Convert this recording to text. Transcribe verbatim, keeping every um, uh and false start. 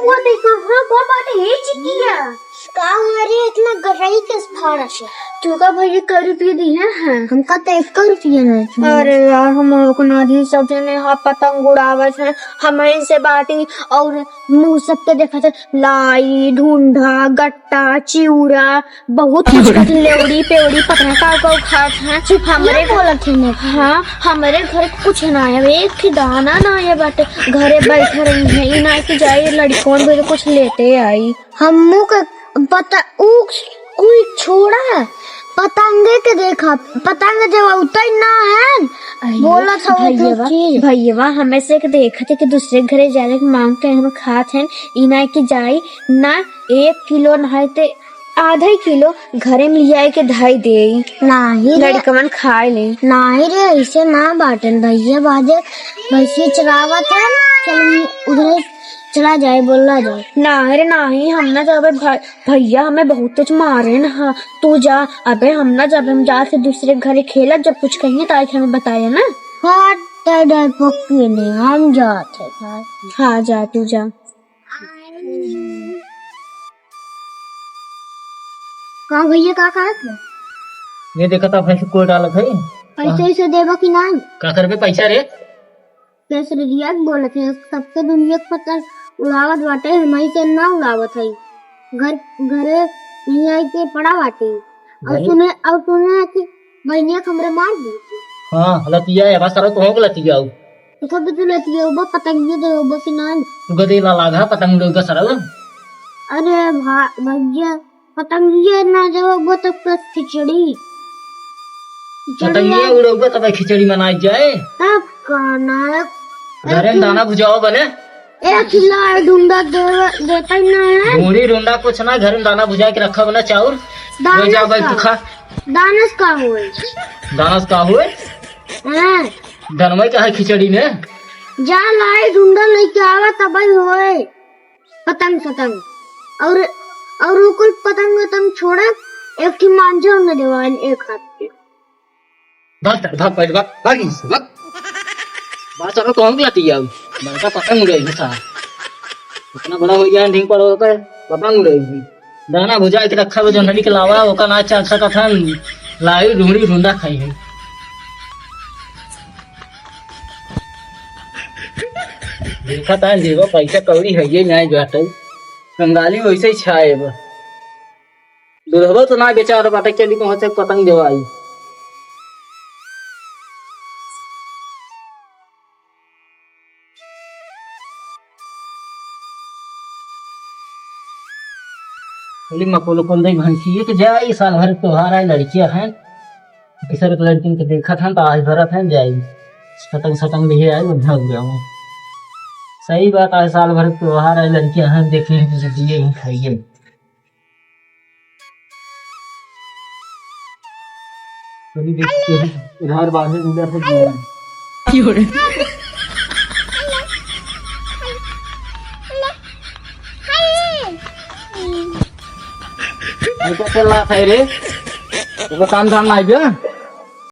वो देखो, हाँ, वो बाटे, हे चिकिया। का हुआ रे, इतना गरई के फाड़ा से? तू का भैया, कै रुपया दिहे हैं? हमका तो एक रुपया नहीं है। अरे यार, हम लोग ना जी सब जने हाँ पतंग उड़ावत हैं, हम इनसे बाटी और मुँह सबके देखत हैं, लाई, ढूंढा, गट्टा, चिउरा, बहुत कुछ खात, लेवड़ी पेवड़ी पता ना का का खात हैं। सिर्फ हमरे ये बोलत है ना। हाँ, हमरे घर कुछ ना है, एक ही दाना ना है बाटे। घरे बैठे रही है, ई ना कि जाई लड़कोन भी कुछ लेते आई। हमू के पता, ऊ कोई छोड़ा, पतंगे के देखा, पतंग जब उतर ना है, अयो, बोलत हो भैया, चीज। भैया, हमें से एक देखत है कि दूसरे घरे जाके मांग के हम खात हैं, ई ना कि जाई ना एक किलो ना है ते आधा किलो घरे में लियाई के धई देई। नाही रे। लड़कवन खाए ले। नाही रे, ऐसे ना बाटन भैया, बाजे भैंसी चरावत है, चल उधरे चला जाए, बोला जाए। नाही रे, नाही, हम ना जाबे भाई, भैया हमें बहुत कुछ मारे ना। हाँ, तू जा, अबे हम ना जाबे, हम जा से दूसरे घरे खेलब, जब कुछ कहिए तो आके हमें बताया ना। हाँ, तो डरपोक के नहीं, हम जाते हैं। हाँ, जा, तू जा। का भैया, का कहत है? ये देखा था भैंस को डालत है। पैसे वैसे देबो कि नाही? का करबे पैसा रे? कैसे रे रिया के बोलत है, सबके दुनिया के पतंग उड़ावत बाटे, हमही से ना उड़ावत है। घर, घरे नहीं आई के पड़ा बाटे। और घरे? सुने, और सुने कि बहनिया के हमरे मार दी। हाँ, लतिया है, बस करो, तुमको लतिया हो। तो कब तू लतिया हो, पतंग दे दो, बस ना। तू गदे ला लागा, पतंग उड़ेगा सरल। अरे भा-, भैया, पतंगिए ना जब वो तब तक खिचड़ी। खिचड़ी पतंगिए ना। उड़ेगा तब खिचड़ी मनाई जाए। तब खाना है। घरे में दाना भुजाओ बने। एक किलो ढूंढा दे, देता ही ना है। ढूंढी ढूंढा कुछ ना, घर में दाना भुजा के रखा बना चाउर। दाना वही जाओ भाई का? तू खा। दानस का होए? दानस का होए? हाँ। धनवा का है खिचड़ी में? जा लाई ढूंढा लेके आवा तब ही होए। पतंग, पतंग। और, और वो कुल पतंग, पतंग छोड़ा, एक ठे मांझा में देवान एक हाथ के। भाग, भाग, भाग, भाग, भाग यहाँ से, भाग। बात चलो, कौन बुलाती है अब? बड़का पतंग उड़ाई है साहब। इतना बड़ा हो गया है, ढींग पड़ो होता है, पतंग उड़ाई है। दाना भुजा के रखा हुआ, जोंधली के लावा, ओका ना चल सकत हन। लाई, ढूंढी, ढूंढा खाई है। देखा था, जेबा पैसा कौड़ी है, ये न्याय बात है। कंगाली वैसे ही छाए बा। दूधवा तो ना बेचा रहा बाटे, चली कहाँ से पतंग देवाई। चली मकोलो खोल दे भैंसी, ये तो जाई, साल भर त्योहार आए, लड़कियां हैं, दूसरे के लड़किन के देखत हैं तो आज भरत हैं जाई, पतंग सतंग लिए आए, बढ़िया हो गया हूँ। सही बात है, साल भर त्योहार आए, लड़कियां हैं, देखिए, दिए ही खाइए। चलिए देखते हैं, उधार बांधे, उधर से दिया। क्यों रे? ये तो चल रहा था रे, वो काम धाम ना आइबे।